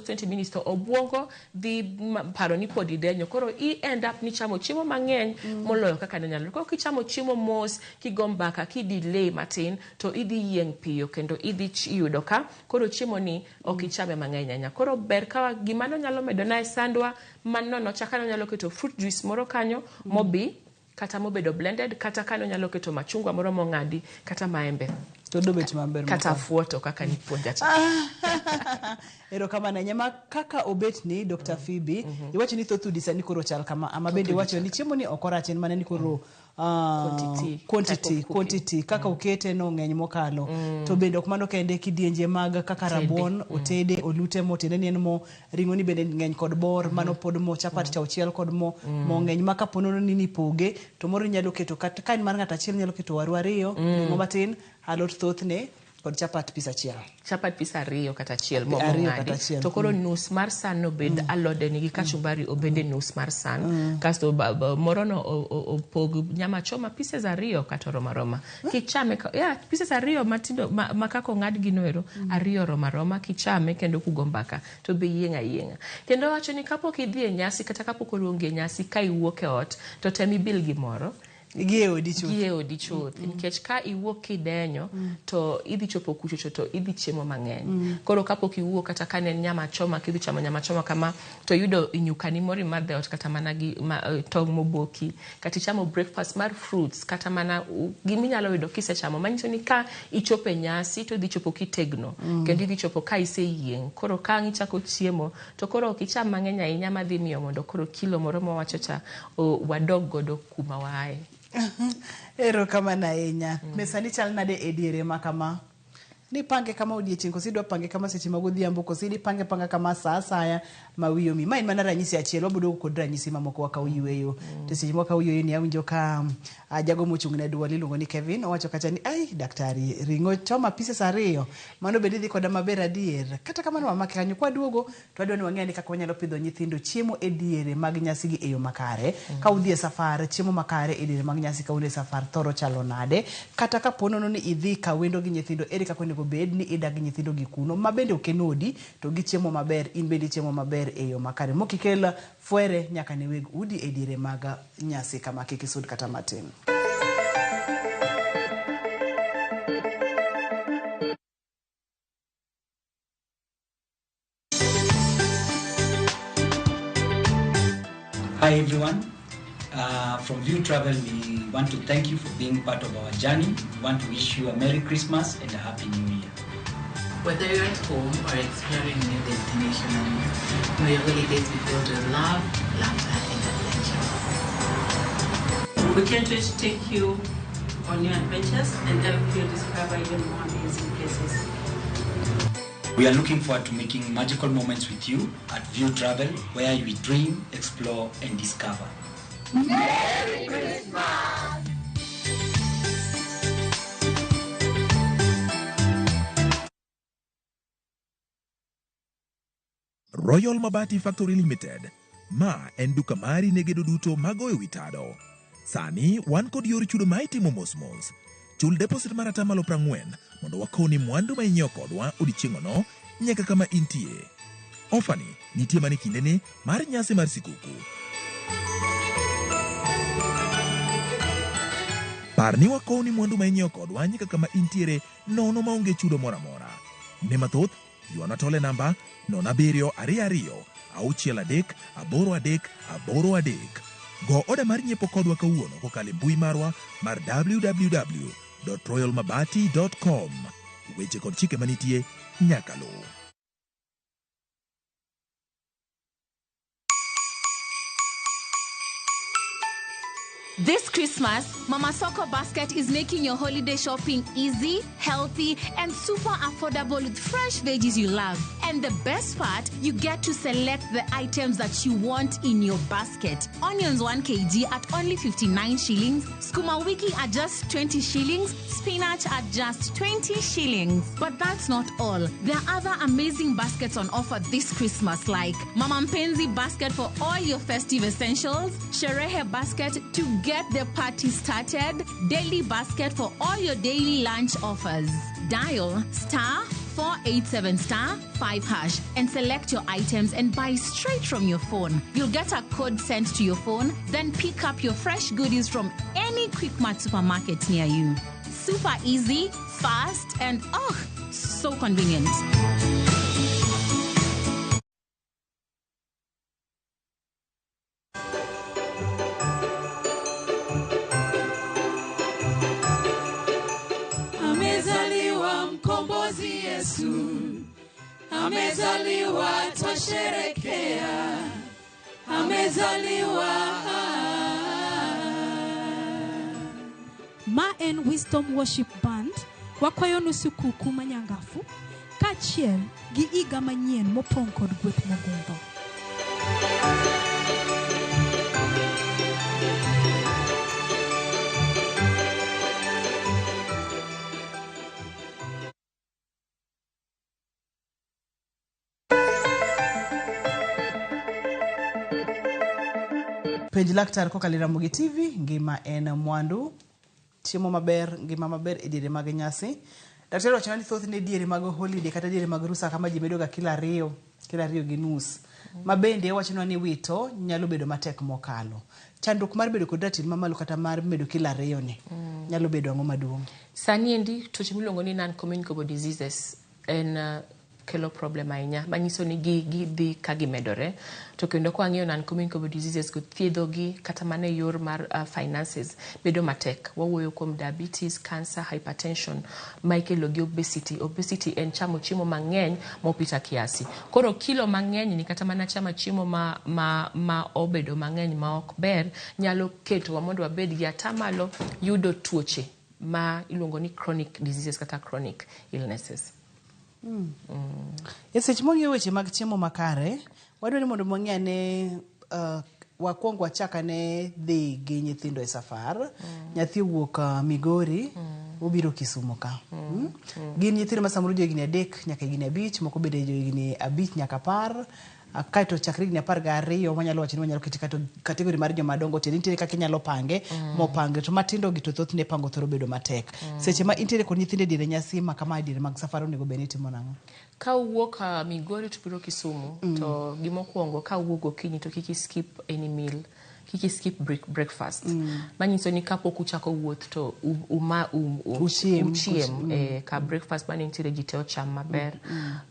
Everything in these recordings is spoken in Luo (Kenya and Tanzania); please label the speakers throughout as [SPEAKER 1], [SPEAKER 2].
[SPEAKER 1] 20 minutes to obuongo dhi paro ni pod idenyo. Koro i end up ni chamo chiemo mang'eny moloyo kaka ne nyalo. Koro kichamo chiemo mos, kigo mbaka, ki delay matin, to idhi yieng' piyo kendo idhi yudo ka koro chiemo ni ok ichame mang'eny ahinya. Koro ber ka gima nonyalo medo na e sandwa manono cha, ka nonyalo keto fruit juice moro kanyo mobi kata mobedo blended, kata ka nonyalo keto machungwa moro mong'adi kata maembe
[SPEAKER 2] to dobet maber
[SPEAKER 1] kata fuoto kaka nipuonja cha.
[SPEAKER 2] Erokamano ahinya. Ma kaka obet ni Dr. Phoebe, iwacho ni thoth udi sani koro chal kama, ama bende iwacho ni chiemo ni ok orach, en mana ni koro
[SPEAKER 1] Quantity,
[SPEAKER 2] quantity,
[SPEAKER 1] type of cooking.
[SPEAKER 2] Quantity kaka okete no ng'eny mokalo. To bende ok mano kende, kidienje mag kaka rabuon otede olute mo, tiende ni en mo, ring'o ni bende ng'eny kod bor, mano pod mo, chapat cha ochiel kod mo, mo ng'eny ma kapo nono ni nipoge to moro inyalo keto kata ka en mar ng'ato achiel inyalo keto waru ariyo, ring'o matin, alot thothne kod chapat piece achiel.
[SPEAKER 1] Chapat piece ariyo kata achiel mo
[SPEAKER 2] Ariyo
[SPEAKER 1] mong'adi.
[SPEAKER 2] Kata achiel.
[SPEAKER 1] To koro nus mar san no bed alode nigi kachumbari obede nus mar san, kasto moro no opog nyama choma pieces ariyo kata oromo aroma kichame yeah, pieces ariyo matindo ma kaka ong'ad gi noero ariyo oromo aroma kichame kendo kugo mbaka to be yieng' ayieng'a. Kendo wacho ni kapok idhi e nyasi kata kapok oluongi e nyasi, ka iwuok e ot to tem ibil gimoro
[SPEAKER 2] gi e odi chuth.
[SPEAKER 1] Gi e odi chuth, nikech ka iwuok kidenyo to idhi chopo kuchocho to idhi chiemo mang'eny. Koro kapok iwuok, kata ka ne en nyama choma, kidhi chamo nyama choma kama to iyudo nyukani moro imadho e ot, kata mana gi tong' moboki, kata ichamo breakfast mar fruits, kata mana giminyalo yudo kisechamo, manyiso ni ka ichopo e nyasi to idhi chopo kitegno kendo idhi chopo ka iseyieng'. Koro ka ang' ichako chiemo to koro ok icham mang'eny ahinya madhi miyo mondo koro kilo moro mawacho cha wadog godo kuma waaye.
[SPEAKER 2] Erokamano ahinya. Mesani chal nade e diere ma kama? Nipange kama odiechieng' koso idwa pange kama seche mag odhiambo, koso ipange panga kama sa asaya ma wiyi omi? Ma en mana ranyisi achiel, wabiro duogo kod ranyisi mamoko wakaw yueyo. To seche mwakaw yueyo ni awinjo ka jago mochung' ne duol iluongo ni Kevin owacho kacha ni ai daktari ring'o choma pieces ariyo mano bende idhi koda maber adier. Kata kamano wamake kanyo kwaduogo to wadwa ni wang'e ni kaka wanyalo pidho nyithindo chiemo e diere mag nyasi gi e yo makare. Ka udhi e safar, chiemo makare e diere mag nyasi ka un e safar thoro chalo nade? Kata ka po nono ni idhi ka wendo gi nyithindo, ere kaka onego bed ni idak gi nyithindo gi kuno ma bende ok en odi to gichiemo maber, in bende ichiemo maber e yo makare. Mok ikel fwere nyaka ne weg udi e diere mag nyasi kama kik isud kata matin.
[SPEAKER 3] Hi everyone. From View Travel, we want to thank you for being part of our journey. We want to wish you a Merry Christmas and a Happy New Year.
[SPEAKER 4] Whether you're at home or exploring new destinations, may your holidays be filled with love, laughter, and adventure.
[SPEAKER 5] We can't wait to take you on new adventures and help you discover even more amazing places.
[SPEAKER 3] We are looking forward to making magical moments with you at View Travel, where we dream, explore, and discover.
[SPEAKER 6] Merry Christmas!
[SPEAKER 7] Royal Mabati Factory Limited. Ma en duka mari ne gedo duto magoyo wi tado. Sani wan kod yor chudo ma itimo mos mos. Chul deposit mar atamalo 40 mondo wakowni mwandu ma inyiewo kodwa odiechieng'ono nyaka kama intie. Ofani nitie mana e kindeni mar nyasi mar sikuku. Par ni wakowni mwandu ma inyiewo kodwa nyaka kama intiere nono maonge chudo moro amora. Ne mathoth, ywana tol e namba 0722 63 83 3. Go oda mar nyiepo kodwa kawuono kokalo e mbui marwa mar www.royalmabati.com. Weche kod chike manitie nyaka luw.
[SPEAKER 8] This Christmas, Mama Soko Basket is making your holiday shopping easy, healthy, and super affordable with fresh veggies you love. And the best part, you get to select the items that you want in your basket. Onions 1 kg at only 59 shillings, sukuma wiki at just 20 shillings, spinach at just 20 shillings. But that's not all. There are other amazing baskets on offer this Christmas, like Mama Mpenzi basket for all your festive essentials, Sherehe basket to get the party started, daily basket for all your daily lunch offers. Dial star 487 star 5 hash and select your items and buy straight from your phone. You'll get a code sent to your phone, then pick up your fresh goodies from any Quickmart supermarket near you. Super easy, fast, and oh, so convenient.
[SPEAKER 6] Amezaliwa mkombozi Yesu, amezaliwa twasherekea, amezaliwa.
[SPEAKER 9] Ma en Wisdom Worship Band wakwayonu sikuku manyangafu kaachiel gi higa manyien mopong' kod gweth mogundho.
[SPEAKER 2] Penj laktar kokalo e Ramogi TV, ngima en mwandu. Chiemo maber, ngima maber e diere mag nyasi. Daktari wachona ni thothne diere mag holiday kata diere mag rusa kama ji bedoga kilo 2, kilo 2.5. Ma bende wachonwa ni wito nyalo bedo matek mokalo. Chandruok mar bedo kod ratil mamalo kata mar medo kilo 2 ni nyalo bedo ang'o maduong'?
[SPEAKER 1] Sani endi tuoche miluongo ni non-communicable diseases en kelo problem ahinya, manyiso ni gidhi ka gimedore. To kendo ka wang'iyo non-communicable diseases go, thiedho gi kata mana e yor mar finances bedo matek. Wawuoyo kuom diabetes, cancer, hypertension ma ikelo gi obesity. Obesity en chamo chiemo mang'eny mopita kiasi. Koro kilo mang'eny ni kata mana chamo chiemo ma obedo mang'eny ma ok ber nyalo ketowa mondo wabed gi atamalo yudo tuoche ma iluongo ni chronic diseases kata chronic illnesses.
[SPEAKER 2] E seche mwang'iyo weche mag chiemo makare, wadwa ni mondo wang'i ane wakwong wachak ane dhi gi nyithindo e safar. Nyathi owuok Migori, obiro Kisumu ka. Gin nyithindo ma samoro johigni 3 nyaka higni 5, moko bende johigni 5 nyaka 10. Kaeto chakre higni 12 wanyalo wacho ni wanyalo kete kategori mar joma dongo, tiende nitiere kaka inyalo pange mopangre, to matindo gi to thothne pango thoro bedo matek. Seche ma intiere kod nyithindo e diere nyasi ma kama e diere mag safar onego bed ni itimo nang'o?
[SPEAKER 1] Ka uwuok Migori to biro Kisumu, to gimokwongo ka uwuok gokinyi to kik skip any meal, kik skip breakfast. Manyiso ni kapok uchako wuoth to uchiem ka breakfast mane nitiere ji te ocham maber.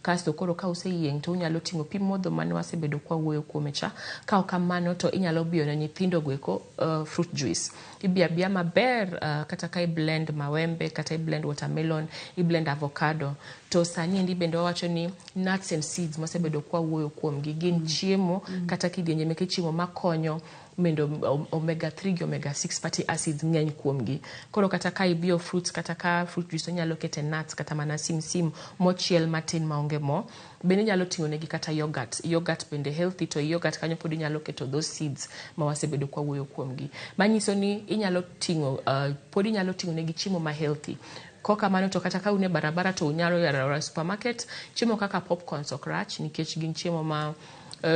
[SPEAKER 1] Kasto koro ka useyieng' to unyalo ting'o pi modho mane wasebedo kwa wuoyo kuome cha. Ka ok kamano to inyalo biyo ne nyithindo goeko fruit juice. Ibiyo abiya maber, kata ka i blend mawembe, kata i blend watermelon, i blend avocado. To sani endi bende wawacho ni nuts and seeds mwasebedo kwa wuoyo kuomgi gin chiemo kata kidienje meke chiemo makonyo mendo omega 3 gi omega 6 fatty acids ng'eny kuomgi. Koro kata ka ibiyo fruits kata ka fruit juice onyalo kete nuts kata mana simsim mochiel matin maonge mo. Bende inyalo ting'o negi kata yogurt. Yogurt bende healthy, to yogurt kanyo pod inyalo keto those seeds ma wasebedo kwa wuoyo kuomgi. Manyiso ni inyalo ting'o pod inyalo ting'o negi chiemo ma healthy. Kokamano to kata ka un e barabara to unyalo yaro supermarket, chiemo kaka popcorns ok rach nikech gin chiemo ma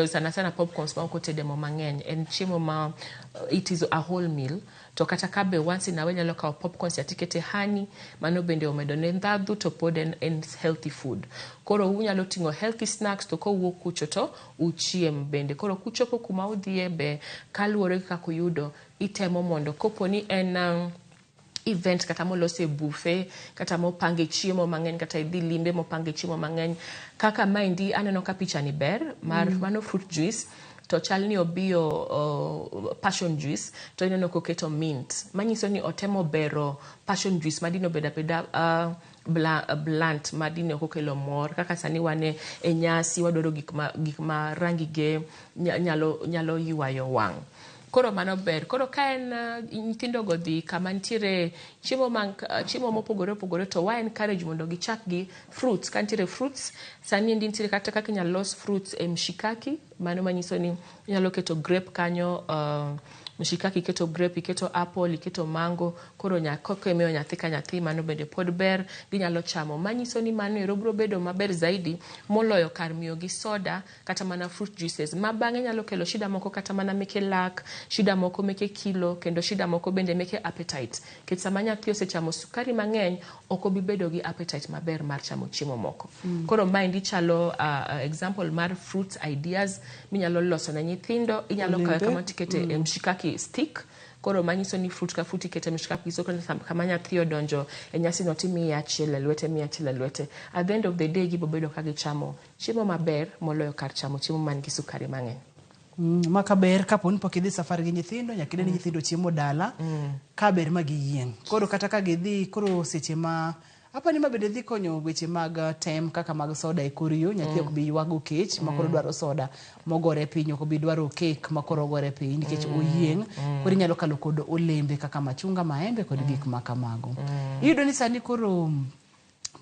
[SPEAKER 1] sana sana popcorns ma ok otede mo mang'eny en chiemo ma it is a whole meal. To kata ka be once in a while nyalo kawo popcorns tikete honey, mano bende omedo ne ndhadhu to pod en healthy food. Koro unyalo ting'o healthy snacks to kowuok kucho to uchiem bende. Koro kuchopo kuma udhiye be kaluwore gi kaka uyudo, itemo mondo kopo ni en event kata molos e buffet kata mopange chiemo mang'eny kata idhi limbe mopange chiemo mang'eny kaka maendi aneno ka picha ni ber mar mano fruit juice to chal ni obiyo passion juice to ineno koketo mint, manyiso ni otemo bero passion juice madine obedo abeda blunt madine ok okelo mor. Kaka sani wan e nyasi wadwaro gik ma rangi ge nyalo ywayo wang'. Koro mano ber. Koro ka en nyithindo go dhi kama nitiere chiemo mopogore opogore to wa encourage mondo gichak gi fruits. Ka nitiere fruits, sani endi nitiere kata kaka inyalo los fruits e mshikaki, mano manyiso ni inyalo keto grape kanyo, Mshikaki iketo grape, iketo apple, iketo mango, koro koka imiyo nyathi ka nyathi mano bende pod ber, ginyalo chamo. Manyiso ni mano ero biro bedo maber zaidi moloyo kar miyogi soda kata mana fruit juices ma bang'e nyalo kelo shida moko kata mana meke lak, shida moko meke kilo, kendo shida moko bende meke appetite. Nikech sama nyathi osechamo sukari mang'eny, ok obi bedo gi appetite maber mar chamo chiemo moko. Koro maendi chalo example mar fruit ideas minyalo loso ne nyithindo, inyalo kawe
[SPEAKER 2] Olembe.
[SPEAKER 1] kama tikete e mshikaki stick. Koro manyiso ni fruit ka fruit ikete e mshikaki, so koro kama nyathi odonjo e nyasi no timiye achiel e lwete, miye achiel e lwete. At the end of the day gibo bedo ka gichamo chiemo maber moloyo kar chamo chiemo man gi sukari mang'eny.
[SPEAKER 2] Ma ka ber kapo ni pok idhi safar gi nyithindo, nyaka ine ni nyithindo chiemo dala, ka ber ma giyieng'. Koro kata ka gidhi, koro seche ma apa ni ma bende dhi konyo weche mag tem kaka mag soda e kor yo, nyathi ok bi ywago kech ma koro dwaro soda mogore piny, ok obi dwaro kek ma koro ogore piny nikech oyieng'. Koro inyalo kalo kod olembe kaka machunga, maembe kod gik ma kamago. Iyudo ni sani koro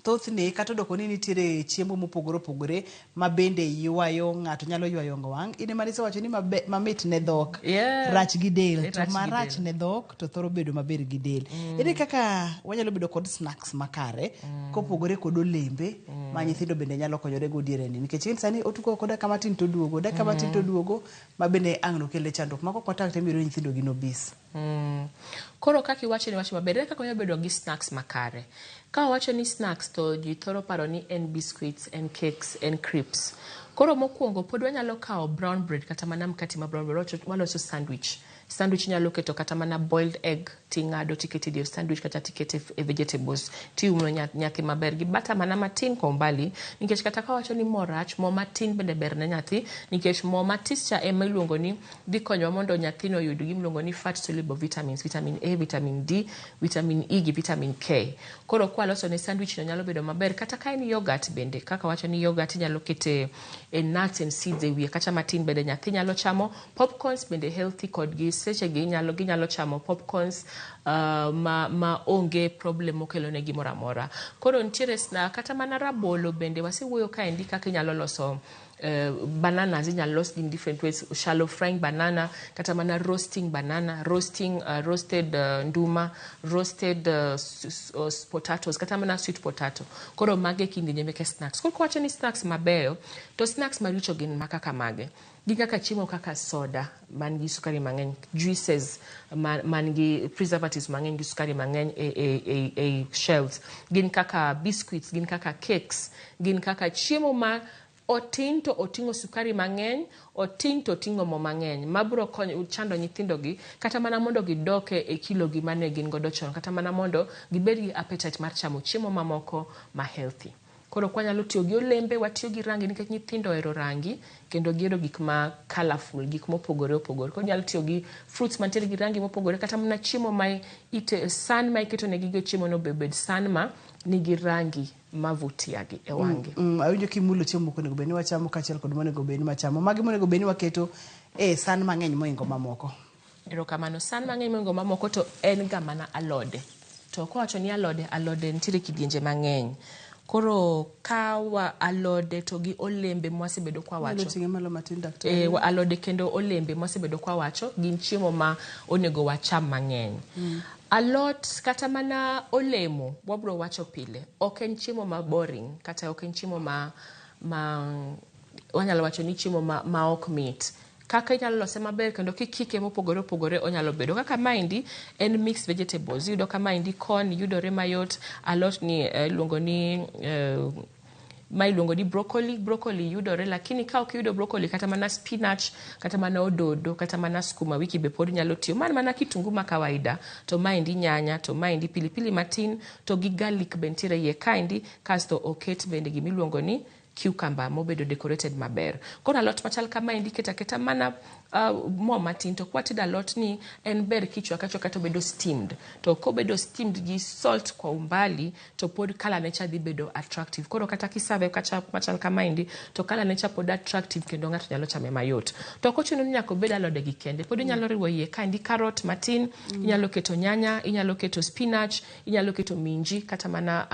[SPEAKER 2] thothne kata odoko ni nitiere chiemo mopogore opogore ma bende ywayo ng'ato nyalo ywayo wang' in ema nisewacho ni mamit ne dhok rach gi del to
[SPEAKER 1] Rach gi
[SPEAKER 2] marach
[SPEAKER 1] del.
[SPEAKER 2] ne dhok to thoro bedo maber gi del. Ere kaka wanyalo bedo kod snacks makare kopogore kod olembe ma nyithindo bende nyalo konyore go diereni nikech in sani otugo koda kama tin to duogo dakika matin to duogo ma bende ang' nokelne chandruok ma kok watang' to ibiro yudo ni nyithindo gin obese.
[SPEAKER 1] Koro kaka iwacho ni wach maber, ere kaka wanyalo bedo gi snacks makare? Ka wawacho ni snacks to ji thoro paro ni en biscuits, en cakes, en crisps. Koro mokwongo pod wanyalo kawo brown bread kata mana mkati ma brown bread, waloso sandwich. Sandwich inyalo keto kata mana boiled egg ting'ado tikete dier sandwich kata tikete e vegetables tiumo nyathi maber gi butter mana matin kwa umbali nikech kata ka wawacho ni mo rach, mo matin bende ber ne nyathi nikech mo matis cha ema iluongo ni dhi konyowa mondo nyathino oyud gima iluongo ni fat soluble vitamins, vitamin A, vitamin D, vitamin E gi vitamin K. Koro kwaloso ne sandwich no nyalo bedo maber kata ka en yogurt bende kaka wacho ni yogurt inyalo kete e nuts and seeds e wiye kacha matin bende nyathi nyalo chamo. Popcorns bende healthy kodgi sechegi ginyalo chamo popcorns ma onge problem mokelo ne gimoro amora. Koro nitiere kata mana rabolo bende wasewuoyo kaendi kaka inyalo loso bananas inyalo los in different ways, shallow frying banana kata mana roasting banana, roasting roasted nduma, roasted potatoes kata mana sweet potato. Koro mage kidienje meke snacks. Koro kwawacho ni snacks mabeyo to snacks maricho gin ma kaka mage? Gin kaka chiemo kaka soda man gi sukari mang'eny, juices man gi preservatives mang'eny gi sukari mang'eny e shelves, gin kaka biscuits, gin kaka cakes, gin kaka chiemo ma otin to oting'o sukari mang'eny, otin to oting'o mo mang'eny mabiro konyo chando nyithindo gi kata mana mondo gidok e kilo gi mane gin godo chon, kata mana mondo gibed gi appetite mar chamo chiemo mamoko ma healthy. Koro kwanyalo tiyo gi olembe, watiyo gi rangi nikech nyithindo ohero rangi kendo gihero gik ma colourful, gik mopogore opogore. Koro inyalo tiyo gi fruits mantiere gi rangi mopogore kata mana chiemo ma ite san ma iketo negi go chiemo no be obed san ma nigi rangi mavutia gi e wang'gi.
[SPEAKER 2] Awinjo kimulo chiemo mok onego bed ni wachamo kaachiel kod monego bed ni wachamo. Magi monego bed ni waketo e san mang'eny moingo mamoko.
[SPEAKER 1] Erokamano. San mang'eny moingo mamoko to en ga mana alode. To kowacho ni alode, alode nitiere kidienje mang'eny. Koro ka wa alode to gi olembe mwasebedo kwa
[SPEAKER 2] Inyalo
[SPEAKER 1] wacho.
[SPEAKER 2] ting'e malo matin daktari.
[SPEAKER 1] Alode kendo olembe mwasebedo kwa wacho gin chiemo ma onego wacham mang'eny. Alot kata mana olemo wabro wacho pile ok en chiemo ma boring kata ok en chiemo ma wanyalo wacho ni chiemo ma ok mit. Kaka inyalo lose maber kendo kikike mopogore opogore onyalo bedo. Kaka maendi en mixed vegetables. Iyudo ka maendi corn yudore mayot, alot ni iluongo ni ma iluongo ni broccoli, broccoli yudore lakini ka ok iyudo broccoli kata mana spinach, kata mana ododo, kata mana skuma wiki be pod nyalo tiyo. Man mana kitungu ma kawaida, to maendi nyanya, to maendi pilipili matin, to gi garlic be nitiere iye kaendi, kasto oket bende gimiluongo ni cucumber mobedo decorated maber. Koro alot machal kamaendi iketo aketa mana mo matin to kwatedo alot ni en ber kichwake achwaka to obedo steamed. To kobedo steamed gi salt kwa umbali to pod colour ne cha dhi bedo attractive. Koro kata kisave kacha machal kamaendi to colour ne cha pod attractive kendo ng'ato nyalo chame mayot. To ok ochuno ni nyaka obed alode gi kende. Pod inyalo riwo iye kaendi carrot matin, inyalo keto nyanya, inyalo keto spinach, inyalo keto minji kata mana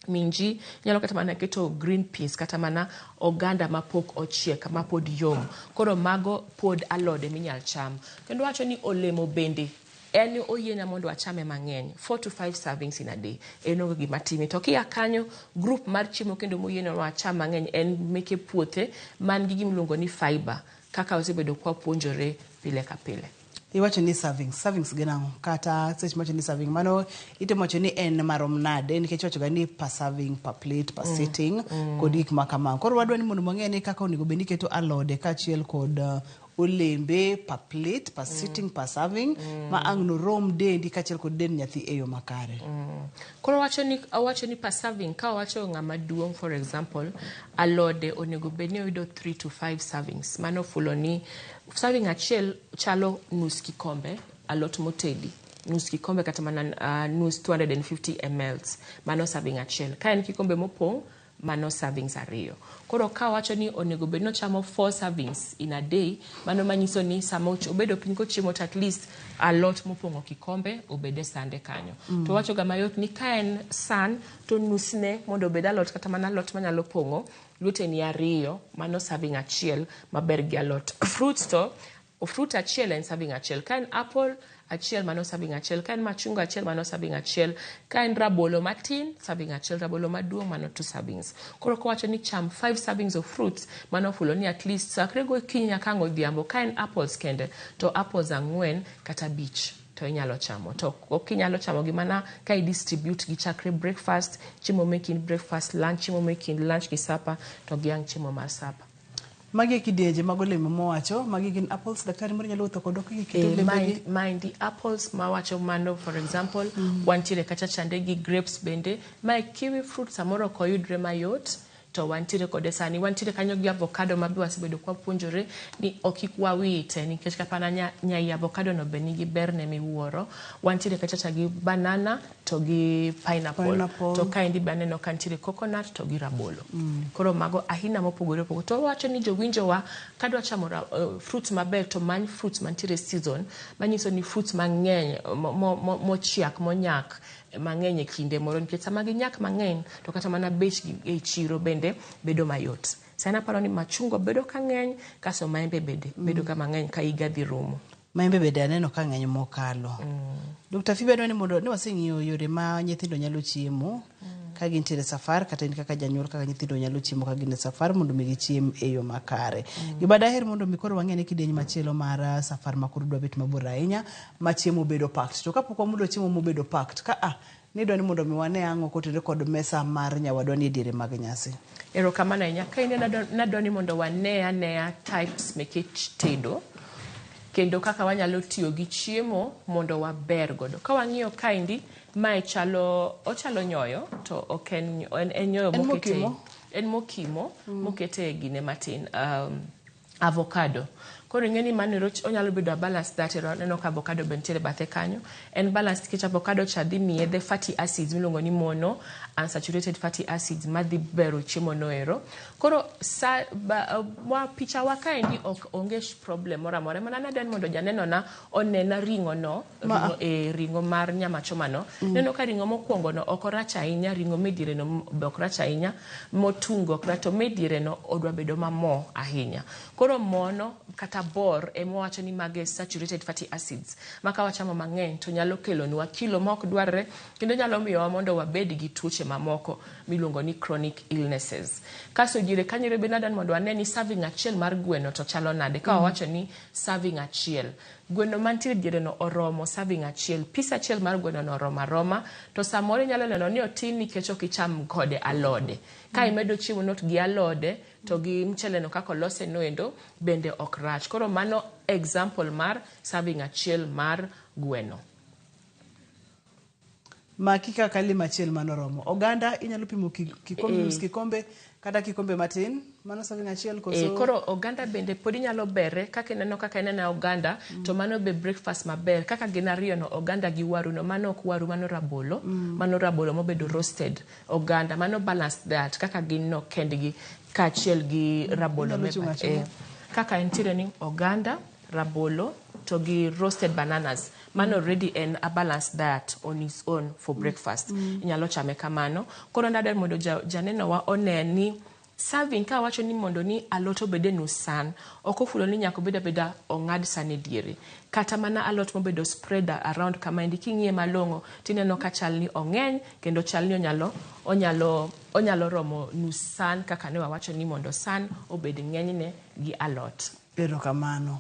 [SPEAKER 1] Minji, inyalo kata mana keto green peas kata mana oganda mapok ochiek mapod yom. Koro mago pod alode minyal cham. Kendo wacho ni olemo bende en oyiena mondo achame mang'eny 4 to 5 servings in a day en onge gima timi to kia kanyo group mar chiemo kendo moyienwa wacham mang'eny en meke puothe man gi gimiluongo ni fiber kaka wasebedo kwapuonjore pile ka pile.
[SPEAKER 2] Iwacho ni servings, servings gin ang'o? Kata seche miwacho ni serving, mano itemo wacho ni en marom nade nikech iwacho ga ni per serving, per plate, per sitting kod gik ma kamago. Koro wadwa ni mondo wang'e ni kaka onego bed ni iketo alode kaachiel kod olembe per plate, per sitting, per serving ma ang' norom dendi kaachiel kod dend nyathi e yo makare.
[SPEAKER 1] Koro owacho ni per serving ka owacho ng'ama duong' for example alode onego bed ni oyudo 3 to 5 servings. Mano fulo ni serving achiel chalo nus kikombe alot motedi nus kikombe kata mana nus 250 mls mano serving achiel. Ka en kikombe mopong' mano servings ariyo. Koro ka wacho ni onego bed ni ochamo 4 servings in a day, mano manyiso ni sama obedo piny kochiemo to at least alot mopong'o kikombe obed e sande kanyo. To wacho ga mayot ni ka en san to nusne mondo obed alot kata mana alot manyalo pong'o lweteni ariyo, mano serving achiel maber gi alot. Fruits to fruit achiel en serving achiel. Ka en apple achiel mano serving achiel. Ka en machunga achiel mano serving achiel. Ka en rabolo matin serving achiel, rabolo maduong' mano 2 servings. Koro kowacho ni cham 5 servings of fruits, mano fulo ni at least chakre gokinyi nyaka ang' odhiambo ka en apples kende to apples 4 kata 5 to inyalo chamo. To ok inyalo chamo gi mana ka i distribute gi chakre breakfast, chiemo me kind breakfast, lunch, chiemo me kind lunch gi supper to gi ang' chiemo mar supper.
[SPEAKER 2] Magi e kidienje mag olemo mowacho, magi gin apples, daktari moro nyalo wuotho kodwa kaka iketo olembe gi.
[SPEAKER 1] Maendi apples mawacho mano for example, wantiere kacha chande gi grapes bende. Mae kiwi fruit samoro ok oyudre mayot to wantiere kode sani. Wantiere kanyo gi avocado ma be wasebedo kwapuonjore ni ok kik wawite nikech kata nyai avocado no be nigi berne miwuoro. Wantiere kacha cha gi banana to gi pineapple.
[SPEAKER 2] Pineapple.
[SPEAKER 1] To kaendi be aneno ka nitiere coconut to gi rabolo. Koro mago aina mopogore opogore. To wawacho ni jowinjowa kadwa chamo fruits maber to many fruits mantiere season, manyiso ni fruits mang'eny mochiak monyak mang'eny e kinde moro nikech sama ginyak mang'eny to kata mana bechgi e chiro bende bedo mayot. Sani aparo ni machungwa bedo ka ng'eny kasto maembe bende bedo ka mang'eny ka higa dhi rumo.
[SPEAKER 2] Maembe bende aneno ka ng'eny mokalo. Dr. Phoebe adwa ni mondo ne waseng'iyo yore ma nyithindo nyalo chiemo ka gintiere e safar kata in kaka janyuol kaka nyithindo nyalo chiemo ka gin e safar mondo mi gichiem e yo makare. Gima daher mondo mi koro wang'e ni kidieny machielo mar safar ma koro dwa bet mabor ahinya ma chiemo bedo packed. To kapok wamulo chiemo mobedo packed ka a nidwa ni mondo mi wane ang'o kotenore kod mesa mar nyawadwa ni e diere mag nyasi.
[SPEAKER 1] Erokamano ahinya. Kaendi nadwa ni mondo wane anea types meke tedo kendo kaka wanyalo tiyo gi chiemo mondo waber godo. Ka wang'iyo kaendi, mae chalo ochalo nyoyo to ok en en nyoyo
[SPEAKER 2] En
[SPEAKER 1] mokete
[SPEAKER 2] mokimo?
[SPEAKER 1] en mokimo mokete gine matin avocado. Koro ing'e ni mano ero onyalo bedo a balanced diet. Aneno ka avocado be nitiere bathe kanyo. En balanced nikech avocado cha dhi miye the fatty acids miluongo ni mono unsaturated fatty acids madhi bero chiemo no ero. Koro sa ba, wa picha wa kaendi ok onge problem moro amora. Mana nadwa ni mondo janeno na onena ring'o no, ring'o, ring'o mar nyama choma no. Neno ka ring'o mokwongo no ok orach ahinya, ring'o mediere no be ok rach ahinya, motungo ok rach, to mediere no odwa bedo mamo ahinya. Koro mono kata bor ema wawacho ni mage saturated fatty acids ma ka wachamo mang'eny to nyalo kelonwa kilo ma ok dwarre kendo nyalo miyowa mondo wabed gi tuoche mamoko miluongo ni chronic illnesses. Kasto diere kanyo be nadwa ni mondo wane ni serving achiel mar gweno to chalo nade. Ka wawacho ni serving achiel, gweno mantiere diere no oromo serving achiel, piece achiel mar gweno no oromo aroma, to samoro inyalo neno ni otin nikech ok icham kode alode. Ka imedo chiemo no gi alode to gi mchele no kaka olose no endo bende ok rach. Koro mano example mar serving achiel mar gweno.
[SPEAKER 2] Maki kaka lima achiel mano romo. Oganda inyalo pimo kikombe, nus kikombe kata kikombe matin. Mano serving achiel koso?
[SPEAKER 1] Koro oganda bende pod inyalo bere kaka ineno kaka ineno oganda to mano be breakfast maber kaka gin ariyo no oganda gi waru no mano ok waru mano rabolo mano rabolo mobedo roasted oganda mano balanced diet kaka gin no kendgi kaachiel gi rabolo
[SPEAKER 2] Inyalo
[SPEAKER 1] me
[SPEAKER 2] chung' achung'a.
[SPEAKER 1] kaka entiere ni oganda rabolo to gi roasted bananas. Mano already en a balanced diet on its own for breakfast. Inyalo chame kamano. Koro nadwaro mondo janeno wa one ni serving ka wacho ni mondo ni alot obed e nus san, ok ofulo ni nyaka obed abeda ong'ad san e diere. Kata mana alot mobedo spread around kamaendi king'iye malong'o tineno ka chal ni ong'eny kendo chal ni onyalo romo nus san kaka ne wawacho ni mondo san obed ng'enyne gi alot.
[SPEAKER 2] Erokamano.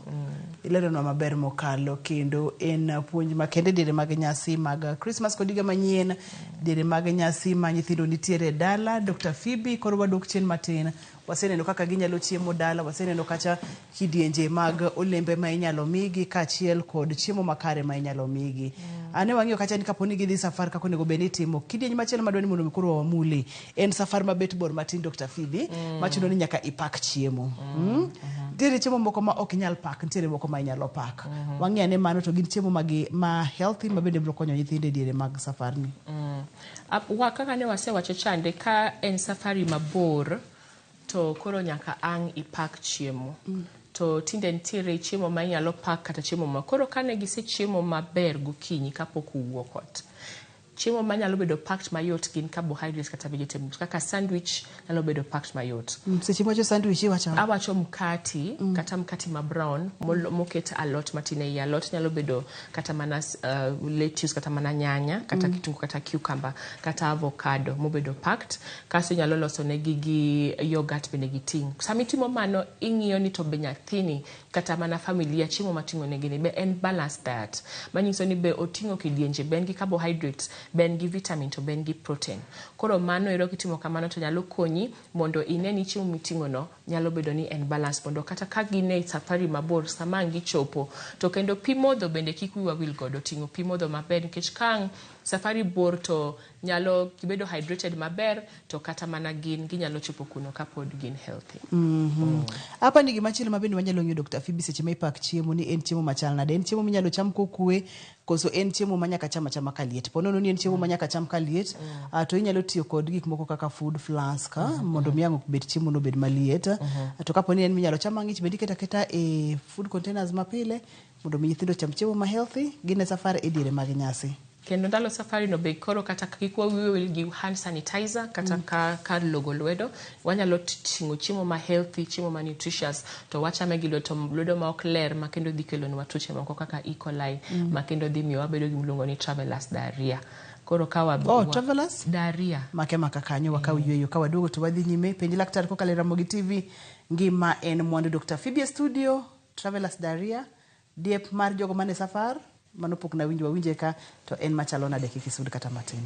[SPEAKER 2] Ileronwa maber mokalo kendo en puonj makende diere mag nyasi mag Christmas kod higa manyien, diere mag nyasi ma nyithindo nitiere e dala. Dr. Phoebe, koro wadok chien matin. Waseneno kaka ginyalo chiemo dala, waseneno kacha kidienje mag olembe ma inyalo migi kaachiel kod chiemo makare ma inyalo migi. Ane wang'iyo kacha ni kapo ni gidhi safar kaka onego bed ni itimo. Kidieny machielo madwa ni mondo mi koro wamuli en safar mabet bor matin Dr. Phoebe, machuno ni nyaka ipak chiemo. Nitiere chiemo moko ma ok inyal pak, nitiere moko ma inyalo pak. Wang'i ane mano to gin chiemo magi ma healthy ma bende biro konyo nyithindo e diere mag safarni.
[SPEAKER 1] Kaka ne wasewacho chande, ka en safari mabor to koro nyaka ang' ipak chiemo. To tinde nitiere chiemo ma inyalo pak kata chiemo ma koro kane gisechiemo maber gokinyi kapok uwuok ot. Chiemo manyalo bedo packed mayot gin carbohydrates kata vegetables kaka sandwich nyalo bedo packed mayot.
[SPEAKER 2] Seche miwacho sandwich iwacho ang'o?
[SPEAKER 1] Awacho mkati, kata mkati ma brown moket alot matin ei alot nyalo bedo kata mana lettuce kata mana nyanya kata kitungu kata cucumber kata avocado mobedo packed. Kasto inyalo loso negi gi yogurt bende giting'. Sama itimo mano ing'iyo ni to be nyathini kata mana familia chiemo mating'o negi ni be en balanced diet. Manyiso ni be oting'o kidienje, be en gi carbohydrates, be en gi vitamin to be en gi protein. Koro mano ero kitimo kamano to nyalo konyi mondo ine ni chiemo miting'o no nyalo bedo ni en balance mondo kata ka gin e safari mabor sama ang' gichopo to kendo pi modho bende kik wiwa wil godo ting'o pi modho maber nikech ka ang' safari bor to nyalo gibedo hydrated maber to kata mana gin ginyalo chopo kuno kapod gin healthy.
[SPEAKER 2] Apa ni gimachielo ma bende wanyalo ng'iyo Dr. Phoebe seche ma ipak chiemo ni en chiemo machal nade? En chiemo minyalo cham kokwe koso en chiemo ma nyaka cham achama kaliet? Po nono ni en chiemo ma nyaka cham kaliet, to inyalo tiyo kod gik moko kaka food flask mondo mi ang' obed chiemo no obed maliet. To kapo ni en minyalo cham mang'ich bende iketo aketa e food containers mapile mondo mi nyithindo ocham chiemo ma healthy gin e safar e diere mag nyasi.
[SPEAKER 1] Kendo ndalo safari no be koro kata kik wawiwa wil gi hand sanitizer kata ka kar logo lwedo wanyalo ting'o chiemo ma healthy chiemo ma nutritious to wachame gi lwedo to lwedo ma ok ler ma kendo dhi kelonwa tuoche moko kaka E. coli ma kendo dhi miyo wabedo gi miluongo ni travelers diarrhea. Koro ka wa,
[SPEAKER 2] Oh, travelers?
[SPEAKER 1] diarrhea.
[SPEAKER 2] Make maka kanyo wakaw yueyo ka waduogo to wadhi nyime penj laktar kokalo e Ramogi TV ngima en mwandu Dr. Phoebe e studio travelers diarrhea diep mar jogo mane safar mano pok nawinjo wawinje ka to en machalo nade kik isud kata matin.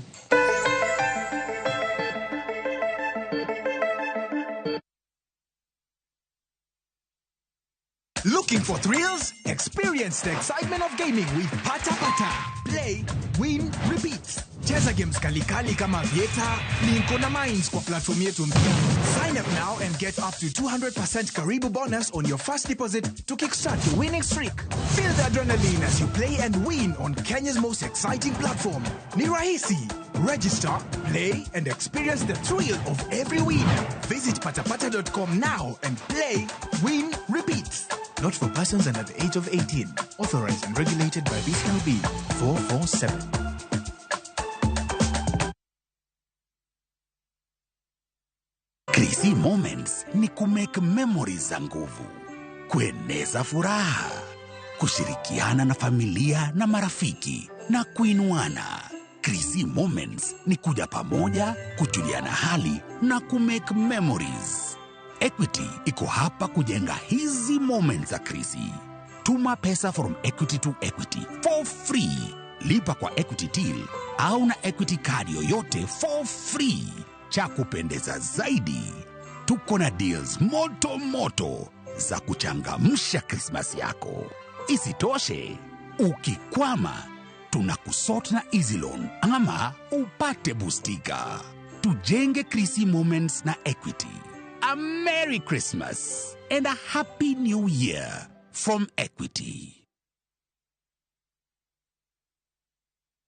[SPEAKER 10] Looking for thrills? Experience the excitement of gaming with Pata Pata. Play, win, repeat. Cheza games kalikali kama Vieta, Linko na Mines kwa platform yetu mpya. Sign up now and get up to 200% Karibu bonus on your first deposit to kickstart your winning streak. Feel the adrenaline as you play and win on Kenya's most exciting platform. Ni rahisi. Register, play, and experience the thrill of every win. Visit patapata.com now and play, win, repeat. Not for persons under the age of 18. Authorized and regulated by BCLB 447.
[SPEAKER 11] Krisi Moments ni kumake memories za nguvu, kueneza furaha, kushirikiana na familia na marafiki na kuinuana. Krisi Moments ni kuja pamoja, kujuliana hali na kumake memories. Equity iko hapa kujenga hizi moments za Krisi. Tuma pesa from Equity to Equity for free. Lipa kwa Equity Till au na Equity card yoyote for free. Cha kupendeza zaidi, tuko na deals moto moto za kuchangamsha Krismasi yako. Isitoshe, ukikwama tunakusort na Easy Loan ama upate bustika. Tujenge Krisi Moments na Equity. A Merry Christmas and a Happy New Year from Equity.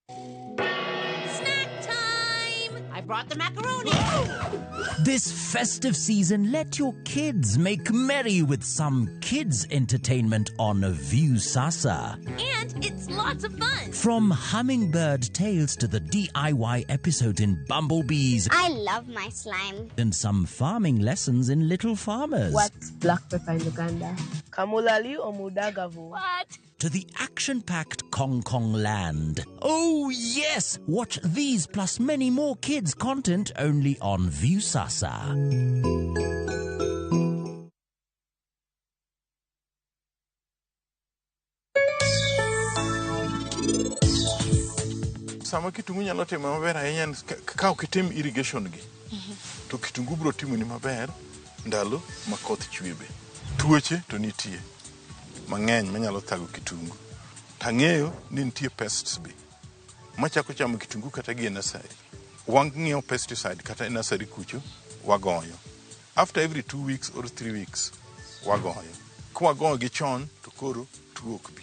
[SPEAKER 8] Snack time! I
[SPEAKER 12] brought the macaroni.
[SPEAKER 13] This festive season, let your kids make merry with some kids entertainment on Viusasa.
[SPEAKER 14] And it's lots of fun.
[SPEAKER 13] From Hummingbird Tales to the DIY episodes in Bumblebees
[SPEAKER 15] I love my slime.
[SPEAKER 13] and some farming lessons in Little Farmers.
[SPEAKER 16] What's black pepper in Uganda? Kamulali or mudagavu?
[SPEAKER 14] What?
[SPEAKER 13] To the action-packed Kong Kong Land. Oh yes! Watch these plus many more kids content only on Viusasa.
[SPEAKER 17] Sama kitungu nyalo timo maber ahinya en ka ok itim irrigation gi to kitungu biro timoni maber ndalo ma koth chwe be. Tuoche to nitie mang'eny manyalo thago kitungu. Tang'eyo ni nitie pests be machako chamo kitungu kata gi e nursery. Wang'iewo pesticide kata e nursery kucho wagoyo. After every 2 weeks or 3 weeks wagoyo. Kwagoyo gi chon to koro tuo ok bi.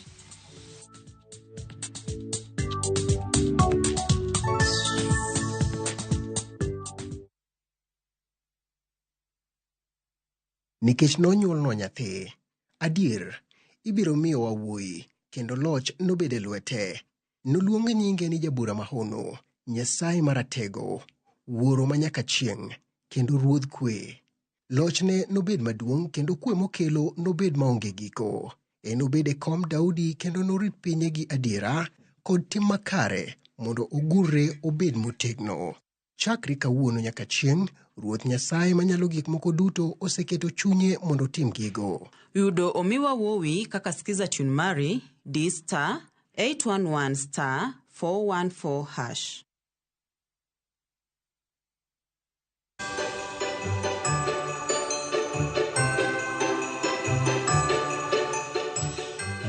[SPEAKER 18] Nikech nonyuolnwa nyathi, adier, ibiro miyowa wuoyi, kendo loch nobed e lwete. Noluong nyinge ni Jabura Mahono, Nyasaye Maratego, Wuoro manyaka chieng', kendo Ruodh Kwe. Lochne nobed maduong' kendo kwe mokelo nobed maonge giko. Enobed e kom Daudi kendo norit pinye gi adiera kod tim makare mondo ogurre obed motegno. Chakre kawuono nyaka chieng', Ruoth Nyasaye Manyalo Gik Moko Duto oseketo chunye mondo otim gigo.
[SPEAKER 5] Yudo omiwa wuowi kaka skiza tune mari di star 811 star 414 hash.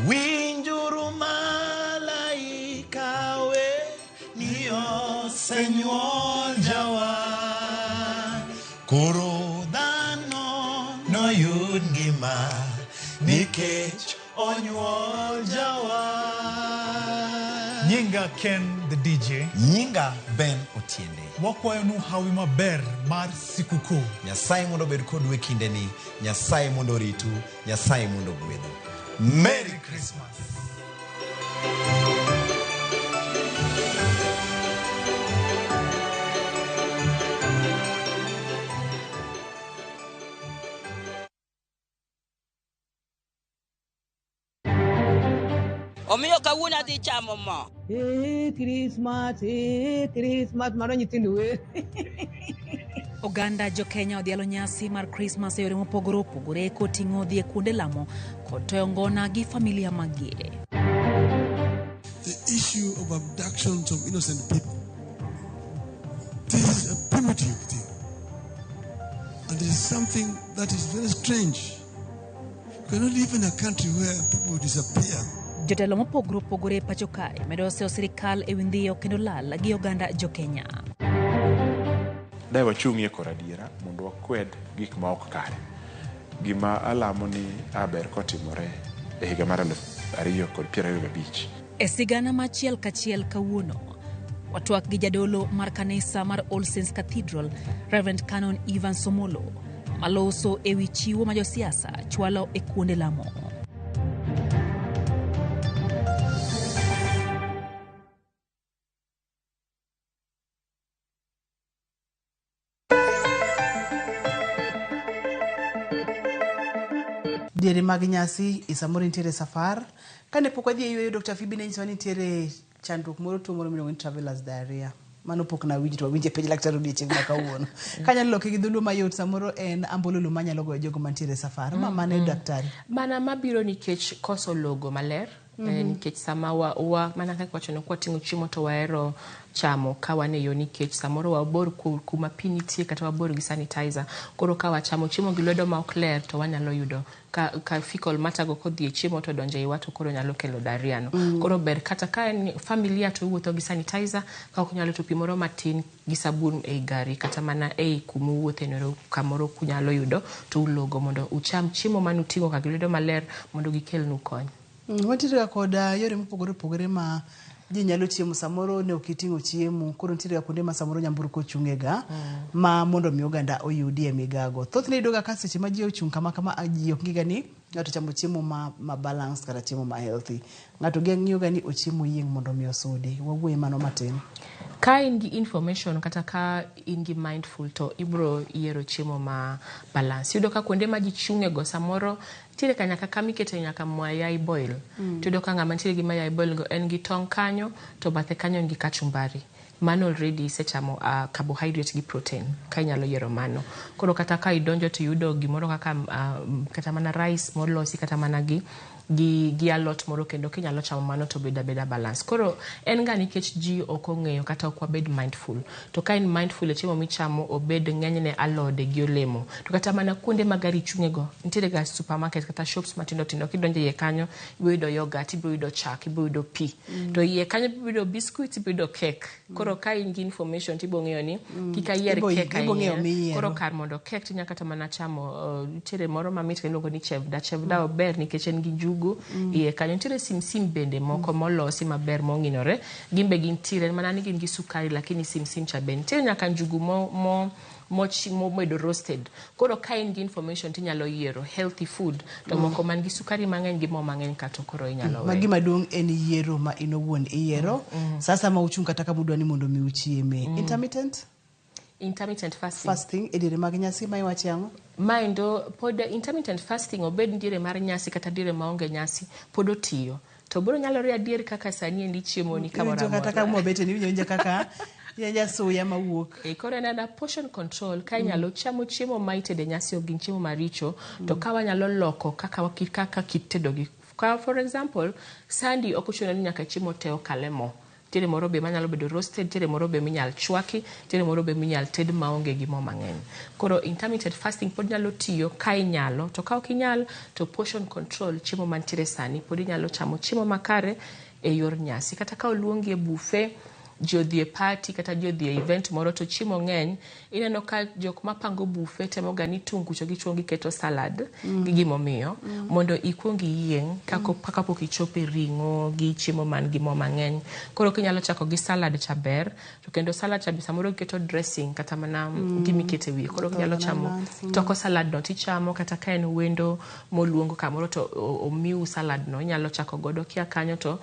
[SPEAKER 19] Winjuru malaika we ni osenyuol jawar. Koro dhano noyud ngima nikech onyuol jawar.
[SPEAKER 20] Nyinga Ken the DJ.
[SPEAKER 21] Nyinga Ben Otiende.
[SPEAKER 20] Wakwayonu hawi maber mar sikukuu.
[SPEAKER 21] Nyasaye mondo obed kodu e kindeni. Nyasaye mondo oritu. Nyasaye mondo ogwedhu. Merry
[SPEAKER 20] Christmas.
[SPEAKER 12] Omiyo kawuono adhi chamo mo.
[SPEAKER 22] Christmas, Christmas, mano nyithindo wer.
[SPEAKER 23] Oganda jokenya odhialo nyasi mar Krismas e yore mopogore opogore koting'o dhi e kuonde lamo kod toyo ngona gi familia maggi.
[SPEAKER 24] The issue of abductions of innocent people. This is a primitive thing. And it is something that is very strange. You cannot live in a country where people disappear.
[SPEAKER 23] Jotelo mopogore opogore e pacho kae medo seyo sirikal ewi ndhiyo kendo lal gi oganda jokenya.
[SPEAKER 25] Dai wachung'ie kor adiera mondo wakwed gik ma ok kare. Gima alamo ni aber kotimore e higa mar 2025.
[SPEAKER 23] E sigana machiel kachiel kawuono, watwak gi jadolo mar kanisa mar All Saints Cathedral, Reverend Canon Ivan Somolo, maloso ewi chiwo ma josiasa chwalo e kuonde lamo.
[SPEAKER 2] Diere mag nyasi samoro nitiere safar. Kane pok wadhi e yueyo, Dr. Phoebe ne nyisowa ni nitiere chandruok moro, tuo moro miluongo ni travelers diarrhea. Mano pok nawinjo to wawinje penj laktar odiechieng' ma kawuono. Kanyalo loke gi dholuo mayot, samoro en ambololo manyalo goyo jogo mantiere e safar. Ma mane daktari?
[SPEAKER 1] Mana mabiro nikech koso logo maler. Nikech sama wa mana kaka wacho ni kwating'o chiemo to wahero chamo ka wan e yo nikech samoro wabor kuma pi nitie kata wabor gi sanitizer. Koro ka wachamo chiemo gi lwedo ma ok ler to wanyalo yudo ka fecal matter go kodhi e chiemo to donjo e iwa to koro nyalo kelo diarrhea no. Koro ber kata ka en familia to iwuotho gi sanitizer, ka ok nyalo to pi moro matin gi sabun ei gari kata mana ei kuma uwuothe no kamoro kunyalo yudo to ulogo mondo ucham chiemo manuting'o ka gi lwedo maler mondo gikelnu kony.
[SPEAKER 2] Wantiere ga kod yore mopogore opogore ma ji nyalo chiemo samoro ne ok iting'o chiemo koro nitiere ga kuonde ma samoro nyamburko ochung'e ga ma mondo mi oganda oyudie migago. Thothne iyudo ga ka seche ma ji ochung' kama kama ji ok ng'iga ni ng'ato chamo chiemo ma balance kata chiemo ma healthy. Ng'ato ng'iyo ga ni ochiemo oyieng' mondo mi osudi. Wawuoye mano matin.
[SPEAKER 1] Ka in gi information kata ka in gi mindful to ibro yiero chiemo ma balance. Iyudo ka kuonde ma ji chung'e go samoro nitiere ka nyaka kama ikete nyaka mayai boil. Tiyudo ka ng'ama nitiere gi mayai boil go en gi tong' kanyo to bathe kanyo en gi kachumbari. Mano already isechamo carbohydrate gi protein ka inyalo yiero mano. Koro kata ka idonjo tiyudo gimoro kaka kata mana rice molosi kata mana gi alot moro kendo kinyalo chamo mano to bedo abeda balance. Koro en ga nikech ji ok ong'eyo kata ok wabed mindful. To ka in mindful e chiemo michamo obed ng'enyne alode gi olemo. To kata mana kuonde ma gari chung'e go, nitiere ga supermarket kata shops matindo tindo kidonjo iye kanyo ibiro yudo yoghurt, ibiro yudo chak, ibiro yudo pi. To iye kanyo ibiro yudo biscuit, ibiro yudo cake. Koro ka in gi information tibiro ng'eyo ni kik ayier cake
[SPEAKER 2] Ibo ng'eyo
[SPEAKER 1] ahinya.
[SPEAKER 2] miyiero.
[SPEAKER 1] Koro kar mondo cake tinya kata mana chamo nitiere moro mamit miluongo ni chevda. Chevda ober nikech en gi njugu iye kanyo. Nitiere simsim bende moko molosi maber mong'inore. Gin be gintiere en mana ni gin gi sukari lakini simsim cha be nitiere nyaka njugu mo mobedo roasted. Koro ka in gi information tinyalo yiero healthy food to moko man gi sukari mang'eny gi mo mang'eny ka to koro inyalo
[SPEAKER 2] Ma
[SPEAKER 1] weyo.
[SPEAKER 2] gima duong' en yiero ma in owuon iyiero. Sasa ma uchung' kata kama udwa ni mondo mi uchieme. Intermittent
[SPEAKER 1] Intermittent fasting.
[SPEAKER 2] fasting e diere mag nyasi ma iwache ang'o?
[SPEAKER 1] Maendo pod intermittent fasting obed diere mar nyasi kata diere maonge nyasi pod otiyo. To biro nyalore adier kaka sani endi chiemo ni kamoro
[SPEAKER 2] Iwinjo kata
[SPEAKER 1] amora.
[SPEAKER 2] kama wabete ni iwinjo awinja kaka iwinjo suya mawuok.
[SPEAKER 1] E, koro en ana portion control ka inyalo chamo chiemo ma itedo e nyasi ok gin chiemo maricho to ka wanyalo loko kaka kit tedo gi ka for example sandi ok ochuno ni nyaka chiemo te okale mo. Nitiere moro be manyalo bedo roasted, nitiere moro be minyal chwaki, nitiere moro be minyal ted maonge gi mo mang'eny. Koro intermittent fasting pod nyalo tiyo ka inyalo, to ka ok inyal to portion control chiemo mantiere sani pod inyalo chamo chiemo makare e yor nyasi. Kata ka oluongi e buffet, ji odhi e party kata ji odhi e event moro to chiemo ng'eny, ineno ka jok mapango buffet temo ga ni tung' kucho gichuong giketo salad gi gimomiyo mondo ikuong iyieng' kapok ichopo e ring'o gi chiemo man gi mo mang'eny. Koro kinyalo chako gi salad cha ber, to kendo salad cha be samoro giketo dressing kata mana gimiketo e wiye. Koro kinyalo chamo toko salad no tichamo kata ka en wendo moluongo kamoro to omiu salad no inyalo chako godo kia kanyo to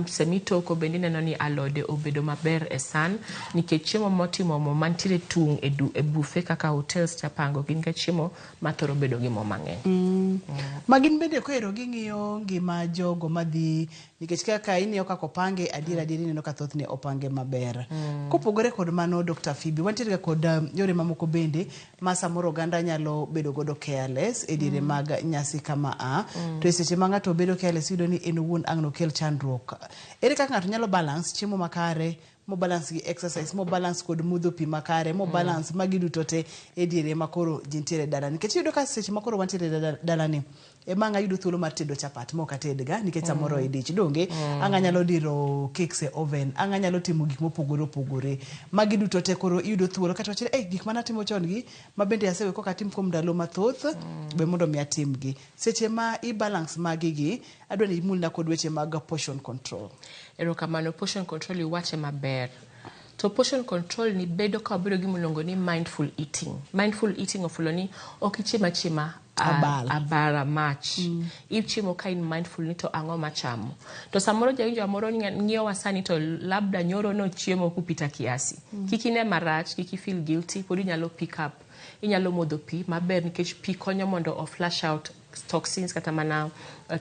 [SPEAKER 1] semitoko bende ineno ni alode obedo maber e san nikech chiemo motimo mo mantiere tung' e buffet kaka hotels chapango gin ga chiemo mathoro bedo gi mo mang'eny.
[SPEAKER 2] Ma gin bende koero ging'iyo ngima jogo madhi nikech kaka ing'iyo kaka opange adier adier ineno ka thothne opange maber. Kopogore kod mano Dr. Phoebe wantiere ga kod yore mamoko bende ma samoro oganda nyalo bedo godo careless e diere mag nyasi kama a to e seche ma ng'ato bedo careless iyudo ni en owuon ang' nokel chandruok. Ere kaka ng'ato nyalo balance chiemo makare mo balance gi exercise mo balance kod modho pi makare mo balance magi duto te e diere ma koro ji nitiere dala nikech iyudo ka seche ma koro wantiere dala ni ema ang' ayudo thuolo mar tedo chapat ma ok atedga nikech samoro idich donge ang' anyalo diro cakes e oven ang' anyalo timo gik mopogore opogore magi duto te koro iyudo thuolo kata wachni hey, gik manatimo chon gi ma bende asewe kok atim kuom ndalo mathoth be mondo mi atimgi seche ma i balance magi gi adwa ni imulna kod weche mag portion control.
[SPEAKER 1] Erokamano, portion control iwache maber. To portion control ni bedo ka wabedo gi miluongo ni mindful eating. Mindful eating ofulo ni ok ichiem achiema
[SPEAKER 2] Abal.
[SPEAKER 1] Abara mach. Ichiemo ka in mindful ni to ang'o machamo. To samoro jawinjo moro ng'iyowa sani to labda nyoro nochiemo kupita kiasi. Kik ine marach, kik i feel guilty, pod inyalo pick up. Inyalo modho pi maber nikech pi konyo mondo o flush out toxins kata mana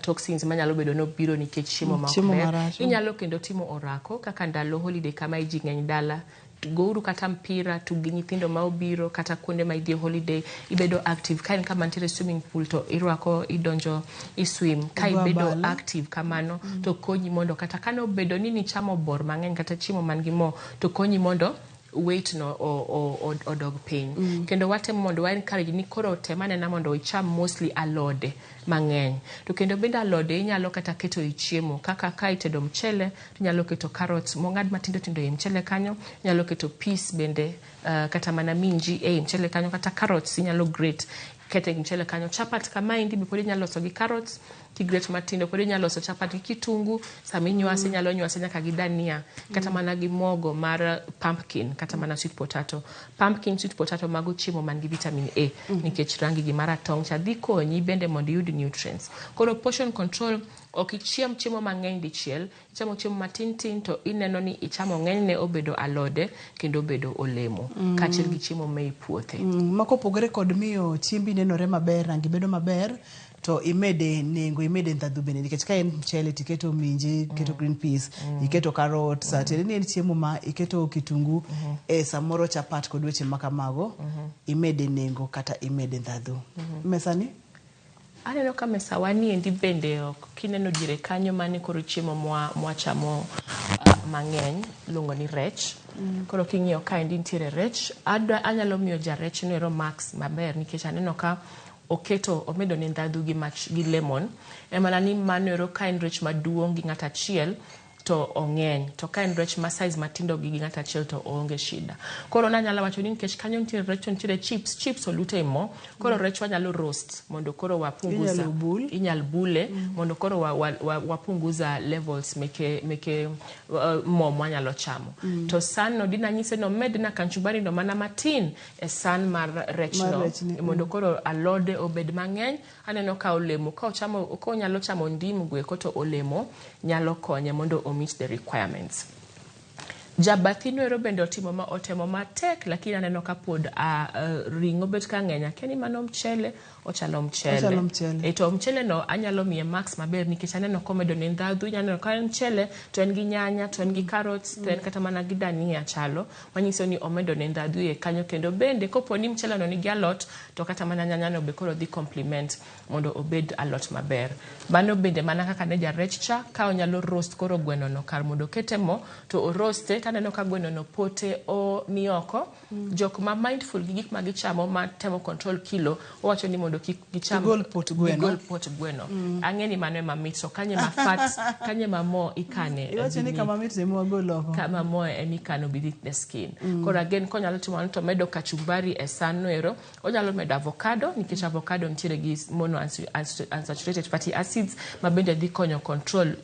[SPEAKER 1] toxins manyalo bedo nobiro nikech chiemo ma ok
[SPEAKER 2] Chiemo
[SPEAKER 1] ber.
[SPEAKER 2] marach.
[SPEAKER 1] Inyalo kendo timo orako kaka ndalo holiday kama ji ng'eny dala gouru kata mpira tug gi nyithindo ma obiro kata kuonde ma idhi e holiday ibedo active ka en kama nitiere swimming pool to irwako idonjo i swim ka
[SPEAKER 2] Igo
[SPEAKER 1] ibedo
[SPEAKER 2] abal.
[SPEAKER 1] active kamano to konyi mondo kata kane obedo ni nichamo bor mang'eny kata chiemo man gi mo to konyi mondo weight no odog piny. Kendo watemo mondo wa encourage ni koro tem anena mondo icham mostly alode mang'eny to kendo bende alode inyalo kata keto e chiemo kaka ka itedo mchele inyalo keto carrots mong'ad matindo tindo e mchele kanyo inyalo keto peas bende kata mana minji ei mchele kanyo kata carrots inyalo grate. Kete mchele kanyo. Chapat kamaendi be pod inyalo loso gi carrots kigrate matindo, pod inyalo loso chapat gi kitungu. Sama inywase inyalo nywase nyaka gi dania, kata mana gi mogo mar pumpkin, kata mana sweet potato. Pumpkin, sweet potato, mago chiemo man gi vitamin A nikech rangi gi maratong' cha dhi konyi bende mondo iyud nutrients. Koro portion control, ok ichiem chiemo mang'eny dichiel, ichamo chiemo matin tin to ineno ni ichamo ng'enyne obedo alode kendo obedo olemo kaachiel gi chiemo mae puothe.
[SPEAKER 2] Ma kopogore kod miyo chiembi nenore maber, rangi bedo maber, to imede nengo, imede ndhadhu bende, nikech ka en mchele tiketo minji, iketo green peas, iketo carrot, sa tiende ni en chiemo ma iketo kitungu e samoro chapat kod weche makamago, imede nengo kata imede ndhadhu. Mesani?
[SPEAKER 1] Aneno ka mesawa ni endi bende ok kineno diere kanyo mane koro chiemo mwachamo mang'eny iluongo ni rech. Koro king'iyo kaendi nitiere rech. Anyalo miyo jarech no ero marks maber nikech aneno ka oketo omedo ne ndhadhu gi mach gi lemon. En mana ni mano ero ka en rech maduong' gi ng'ato achiel to ong'eny, to ka en rech ma size matindo gi ng'ato achiel to oonge shida. Koro nanyalo wacho ni nikech kanyo nitiere rech to nitiere chips, chips olute e mo, koro rech wanyalo roast mondo koro wapunguza.
[SPEAKER 2] Inyalo bul.
[SPEAKER 1] Inyal bule mondo koro wapunguza levels meke mo mwanyalo chamo. To san no dinanyise ni omedna kachumbari no mana matin e san mar rech
[SPEAKER 2] Mar
[SPEAKER 1] no
[SPEAKER 2] rechni,
[SPEAKER 1] mondo koro alode obed mang'eny. Aneno ka olemo ka ochamo ka onyalo chamo ndim goeko to olemo nyalo konye mondo o meet the requirements. Jabathino ero bende otimo ma otemo matek, lakini aneno ka pod ring'o bet ka ng'eny. Akia ni mano mchele, ochalo mchele.
[SPEAKER 2] Ochalo mchele.
[SPEAKER 1] E, to mchele no anyalo miye marks maber nikech aneno komedo ne ndhadhu. Inyalo neno ka en mchele to en gi nyanya, to en gi carrots, to en kata mana gi dania chalo, manyiso ni omedo ne ndhadhu iye kanyo. Kendo bende kopo ni mchele no nigi alot, to kata mana nyanya no be koro dhi complement mondo obed alot maber. Mano bende mana kaka ne jarech cha, ka onyalo roast koro gweno no kar mondo okete mo to oroaste, taneno ka gweno no pote o ni oko. Jok ma mindful gi gik ma gichamo ma temo control kilo, owacho ni mondo kik gicham
[SPEAKER 2] Gigol pot gweno.
[SPEAKER 1] Gigol pot gweno. Ang'e ni mano ema mit, to kanye ma fat, kanye ma mo ikane.
[SPEAKER 2] Iwacho ni kama mit ema wagol oko.
[SPEAKER 1] Kama mo ema ikano beneath the skin. Koro again konyalo timo mano to medo kachumbari e san no ero, onyalo medo avocado nikech avocado nitiere gi mono unsaturated fatty acids ma bende dhi konyo control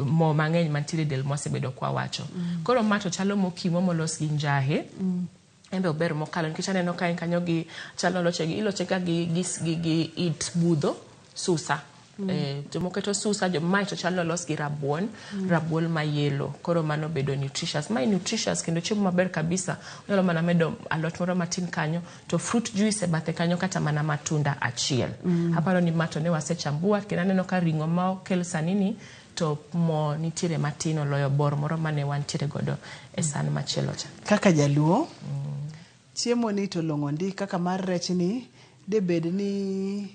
[SPEAKER 1] mo mang'eny mantiere e del mwasebedo kwawacho. Koro ma to chalo mokimo molos gi njahe. En be ober mokalo nikech aneno ka en kanyo gi chalo oloche gi iloche ga gi it budho susa. Jomoko keto susa, mae to chalo olos gi rabuon, rabuon ma yellow. Koro mano bedo nutritious. Mae nutritious kendo chiemo maber kabisa. Onyalo mana medo alot moro matin kanyo to fruit juice e bathe kanyo kata mana matunda achiel. Aparo ni ma to ne wasechambua kendo aneno ka ring'o ma okel sani ni to mo nitiere matin oloyo bor moro mane wantiere godo e san machielo cha.
[SPEAKER 2] Kaka jaluo, chiemo ni to long'o ndi kaka mar rech ni, de bed ni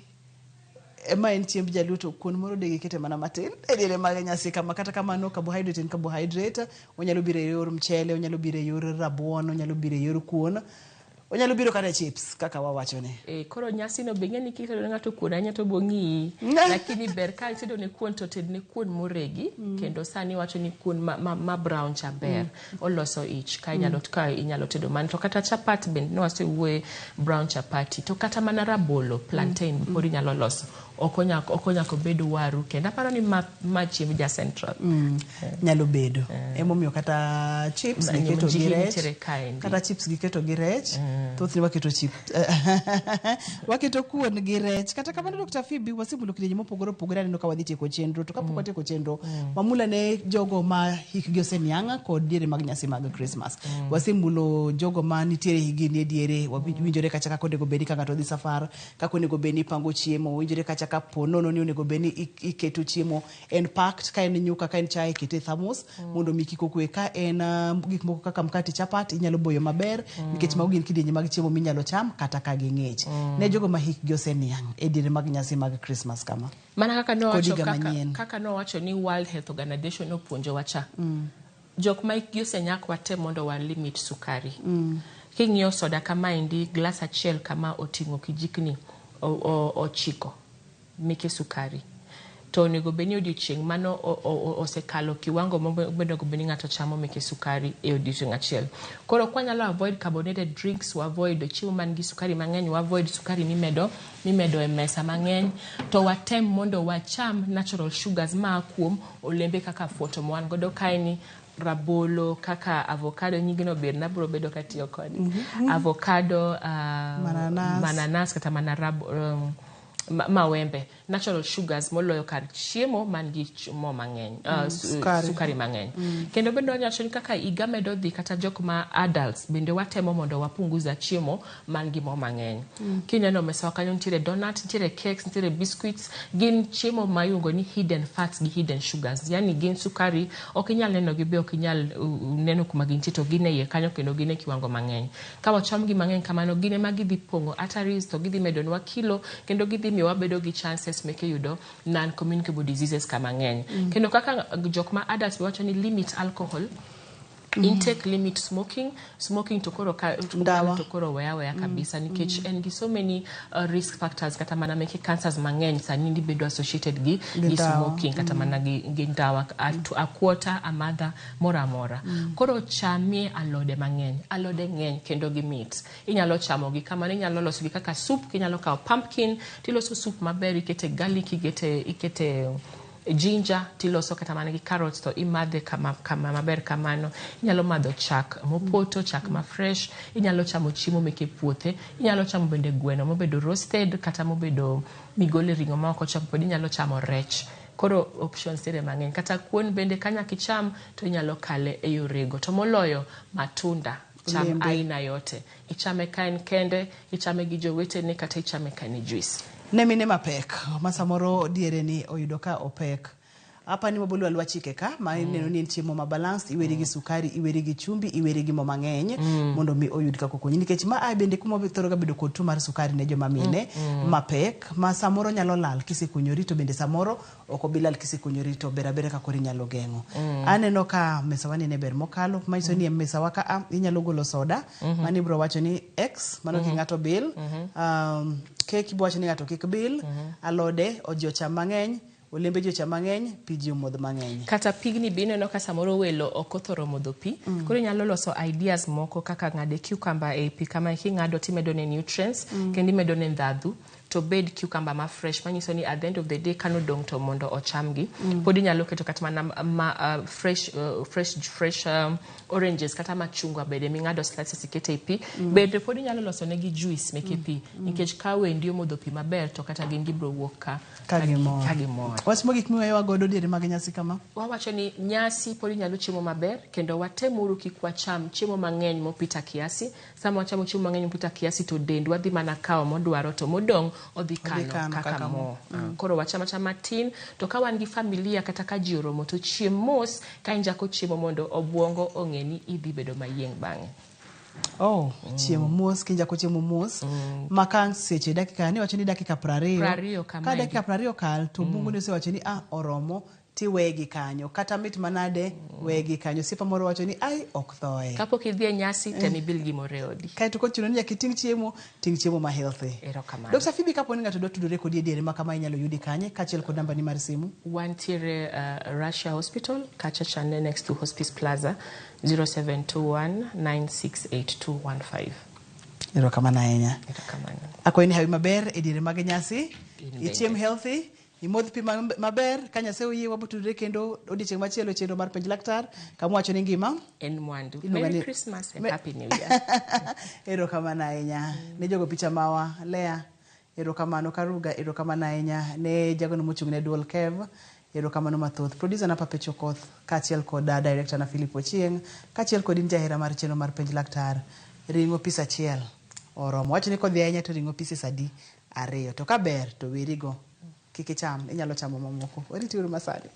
[SPEAKER 2] ema en chiemb jaluo to kuon moro de gikete mana matin e diere mag nyasi kama. Kata kamano carbohydrate en carbohydrate, onyalo biro e yor mchele, onyalo biro e yor rabuon, onyalo biro e yor kuon, onyalo biro kata e chips kaka wawacho ni.
[SPEAKER 1] E, koro nyasi no be ing'e ni kitedo ne ng'ato kuon ahinya to bo ng'iyi, lakini ber ka itedo ne kuon to ted ne kuon moregi. Kendo sani wacho ni kuon ma brown cha ber, oloso ich ka inyalo ka inyalo tedo mano. To kata chapat bende ne wasewuoye, brown chapati, to kata mana rabolo, plantain pod inyalo loso, ok onyako bed waru. Kendo aparo ni ma chiemb ja central.
[SPEAKER 2] Nyalo bedo emomiyo kata chips giketo gi
[SPEAKER 1] njihi
[SPEAKER 2] rech
[SPEAKER 1] nitiere kaendi.
[SPEAKER 2] Kata chips giketo gi rech. Thothne waketo chips, waketo kuon gi rech. Kata kamano, Dr. Phoebe, wasemulo kidienje mopogore opogore. Aneno ka wadhi tieko chenro, to kapok watieko chenro, wamula ne jogo ma hikgi oseniang' kod diere mag nyasi mag Christmas. Wasemulo jogo ma nitiere higni e diere, wawinjore kacha kaka onego bed ni ka ng'ato dhi safar, kaka onego bed ni ipango chiemo, winjore kacha ka po nono ni onego bed ni iketo chiemo en packed, ka en nyuka, ka en chae, kete e thermos mondo mi kik okwe, ka en gik moko kaka mkati, chapat, inyalo boyo maber nikech mago gin kidienje mag chiemo minyalo cham kata ka ging'ich. Ne jogo ma hikgi oseniang' e diere mag nyasi mag Christmas kama
[SPEAKER 1] mana kaka
[SPEAKER 2] kod
[SPEAKER 1] nowacho
[SPEAKER 2] higa
[SPEAKER 1] kaka,
[SPEAKER 2] manyien.
[SPEAKER 1] Kaka nowacho ni World Health Organization opuonjowa cha, jok ma hikgi osenyak, watem mondo wa limit sukari. King'iyo soda kamaendi, glass achiel kama oting'o kijikni 9 meke sukari. To onego bed ni odiochieng' mano osekalo kiwango monego bed ni ng'ato chamo meke sukari e odiochieng' achiel. Koro kwanyalo avoid carbonated drinks, wa avoid chiemo man gi sukari mang'eny, wa avoid sukari mimedo e mesa mang'eny, to watem mondo wacham natural sugars maa kuom olembe kaka afuoto ma wan godo kaeni, rabolo, kaka avocado, nyingno ber nabiro bedo katiyo kode. Avocado,
[SPEAKER 2] Mananas.
[SPEAKER 1] Mananas kata mana mawembe, natural sugars moloyo kar chiemo man gi mo mang'eny,
[SPEAKER 2] sukari.
[SPEAKER 1] Sukari mang'eny. Kendo bende wawacho ni kaka higa medo dhi, kata jok ma adults bende watemo mondo wapunguza chiemo man gi mo mang'eny. Kineno mesawa kanyo, nitiere donut, nitiere cakes, nitiere biscuits, gin chiemo ma iluongo ni hidden fats gi hidden sugars, yani gin sukari ok inyal neno gi be ok inyal neno kuma gintie, to gin e iye kanyo kendo gin e kiwango mang'eny. Ka wacham gi mang'eny kamano, gin ema gidhi pong'o arteries, to gidhi medonwa kilo, kendo gidhi miyo wabedo gi chances meke yudo non communicable diseases ka mang'eny. Kendo kaka jok ma adults be wacho ni limit alcohol intake, limit smoking. Smoking to koro ka to
[SPEAKER 2] Ndawa.
[SPEAKER 1] to koro weya weya kabisa, nikech en gi so many risk factors, kata mana meke cancers mang'eny sani ni bedo associated
[SPEAKER 2] Gi
[SPEAKER 1] gi
[SPEAKER 2] ndawa.
[SPEAKER 1] smoking, kata mana gi ndawa, a quarter, a mother moro amora. Koro chamie alode mang'eny. Alode ng'eny kendo gi mit. Inyalo chamogi kamano, inyalo losogi kaka soup. Inyalo kawo pumpkin tiloso soup maber, ikete garlic, ikete ginger, tiloso kata mana gi carrots, to imadhe kama maber kamano. Inyalo madho chak mopoto, chak ma fresh. Inyalo chamo chiemo meke puothe. Inyalo chamo bende gweno mobedo roasted, kata mobedo migole ring'o ma ok ochok. Pod inyalo chamo rech. Koro options nitiere mang'eny. Kata kuon bende ka nyaka icham, to inyalo kale e yorego. To moloyo matunda, cham
[SPEAKER 2] Olembe.
[SPEAKER 1] aina yote, ichame ka en kende, ichame gi jowetene, kata ichame ka en e juice.
[SPEAKER 2] Ne mine mapek ma samoro diere ni oyudo ka opek, apani wabolo alwa chike ka ma ineno ni en chiemo ma balanced, iweri gi sukari, iweri gi chumbi, iweri gi mo mang'eny, mondo mi oyud kaka okonyi, nikech ma a bende kuma thoro ga bedo kod tuo mar sukari ne joma mine mapek, ma samoro nyalo lal kisekonyori, to bende samoro ok obi lal kisekonyori, to ber abera ka koro inyalo geng'o. Aneno ka mesawa ni ne ber mokalo, manyiso ni e mesawa ka a inyalo golo soda, mano ibiro wacho ni x mano kik ng'ato bil, kek ibiro wacho ni ng'ato kik bil, alode ji ocham mang'eny, olembe ji ocham mang'eny, pi ji omodh mang'eny.
[SPEAKER 1] Kata pigni be ineno ka samoro welo ok othoro modho pi. Koro inyalo loso ideas moko kaka ng'ade cucumber e pi kama, king'ado timedo ne nutrients, kendo imedo ne ndhadhu, to bed cucumber ma fresh, manyiso ni at the end of the day kanodong' to mondo ochamgi. Pod inyalo keto kata mana ma, fresh oranges kata machungwa bende ming'ado slices ikete e pi. Bende pod inyalo loso negi juice meke pi, nikech ka wendi omodho pi maber, to kata gin gibiro wuok ka
[SPEAKER 2] ka gimor.
[SPEAKER 1] Ka gimor.
[SPEAKER 2] Wach mogik miweyowa godo diere mag nyasi kama?
[SPEAKER 1] Wawacho ni nyasi pod inyalo chiemo maber, kendo watemuru kik wacham chiemo mang'eny mopita kiasi. Sama wachamo chiemo mang'eny mopita kiasi, to dendwa dhi mana kawo modwaro, to modong' odhi kano
[SPEAKER 2] kano
[SPEAKER 1] kaka
[SPEAKER 2] kaka
[SPEAKER 1] mo.
[SPEAKER 2] Mo.
[SPEAKER 1] Koro wacham achama matin, to ka wan gi familia kata ka ji oromo, to chiem mos ka injako chiemo, mondo obwongo ong'e ni idhi bedo mayieng' bang'e.
[SPEAKER 2] Oh, chiemo mos, kinjako chiemo mos, ma ka seche dakika ni wacho ni dakika 20.
[SPEAKER 1] 20 kama
[SPEAKER 2] ka dakika 20 kal, to obwongo ni osewacho ni ah, oromo, tiwegi kanyo, kata mit manade, wegi kanyo. Osiepa moro wacho ni ai ok thoe.
[SPEAKER 1] Kapok idhi e nyasi, tem ibil gimoro e odi.
[SPEAKER 2] Kaeto kochuno ni nyaka iting' chiemo, ting' chiemo ma healthy.
[SPEAKER 1] Erokamano.
[SPEAKER 2] Dr. Phoebe, kapo ni ng'ato dwa tudore kodi e diere ma kama, inyalo yudi kanye, kaachiel kod nambani mar simu?
[SPEAKER 1] Wantiere Russia Hospital, kacha chande next to Hospice Plaza, 0721 968215.
[SPEAKER 2] Erokamano ahinya.
[SPEAKER 1] Erokamano.
[SPEAKER 2] Akwayi ni hawi maber e diere mag nyasi.
[SPEAKER 1] In bende.
[SPEAKER 2] Ichiem healthy, imodh pi maber. Ka Nyasaye oyie, wabotudore kendo odiochieng' machielo e chenro mar Penj Laktar, kama wacho ni ngima
[SPEAKER 1] en mwandu.
[SPEAKER 2] Iluonga
[SPEAKER 1] Merry Christmas and Happy New Year.
[SPEAKER 2] Erokamano ahinya ne jogo picha mawa Lea, erokamano. Karuga, erokamano ahinya. Ne jagono mochung' ne duol Kev, erokamano mathoth. Producer na Papecho Okoth, kaachiel kod director na Philip Ochieng', kaachiel kod in jahera mar chenro mar Penj Laktar. Ring'o pis achiel oromo. Wacho ni kodhi ahinya to ring'o pieces adi? Ariyo. To ka ber to werigo, kik icham, inyalo chamo mamoko. Wariti uru masani.